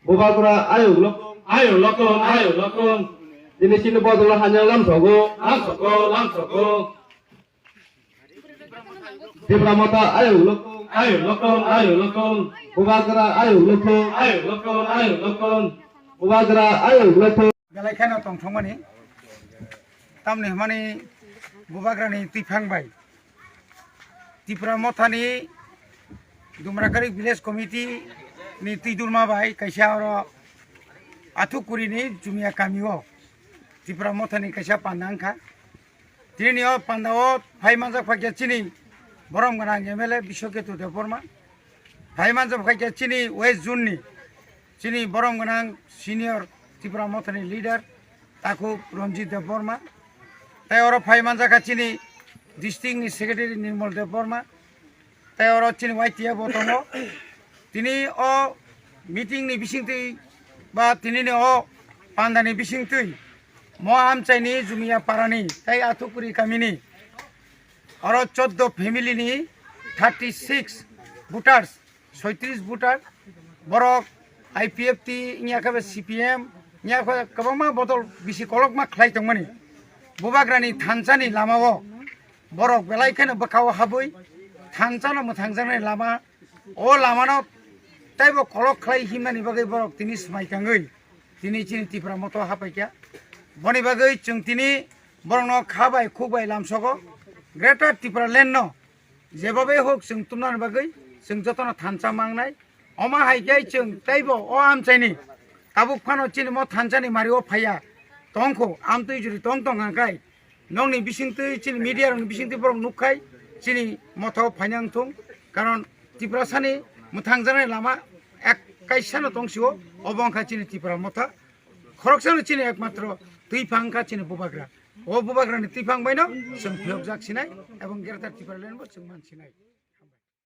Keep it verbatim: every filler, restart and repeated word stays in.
Bubagra ayuk lokong, ayuk lokong, ayuk lokong. Tini chini bodol hanya lamsogo, lamsogo, lamsogo. Tipra Motha ayuk lokong, ayuk lokong, ayuk lokong. Bubagra ayuk lokong, ayuk lokong, ayuk lokong. Bubagra ayuk lokong. Belai kheno tongthokmani. Tamni hwnmani Bubagrani twiphang bai Tipra Mothani Dumrakari Village Committee ni twidulma bai kaisa oro Athukuri ni Jumia kami o Tipra Mothani kaisa panda wngkha. Tini o panda o phai manjak phaikha chini borom gwnang M L A Biswaketu Debbarma. Phai manjak phaikha chini West Zone ni chini borom gwnang senior Tipra Mothani leader Takhuk Ranjit Debbarma. Tei oro phai manjakha chini district ni secretary Nirmal Debbarma. Tei oro chini Y T F bo tongo. Tini o meeting ni bisingtwi ba tini ni o panda ni bisingtwi mo amchaini Jumia parani tei Athukuri kamini oro choddo family ni thirty six voters, soitris voter, borok I P F T, wngya khe C P M, wngya khe kwbangma bodol bisi kolokma khlai tongmani. Bubagrani thansani lamao borok belai kheno bwkhao habwi thansano mwthangjaknai lama, o lamano teibo kolok khlai himnani bagwi borok tini swmai tangwi tini chini Tipra Motha hapaikha. Boni bagwi chwng tini borokno kha bai khuk bai lamsogo Greater Tipraland no jebobai hok chwng tumnani bagwi chwng jotono thansa mangnai. Omo hai khe chwng teibo o amchaini tabuk phano chini mo thansani mario phaiya tongkho, amtwi juri tong tong hwnkhai nokni bisingtwi chini media rokni bisingtwi borok nukkhai chini motha o phaina wngthung. Karon Tiprasani mwthangjaknai lama ek kaisano tongsio, obo wngkha chini Tipra Motha. Khoroksano chini ekmatro twiphang wngkha chini Bubagra. O Bubagrani twiphang baino chwng phiyokjak sinai ebong Greater Tipraland bo chwng man sinai.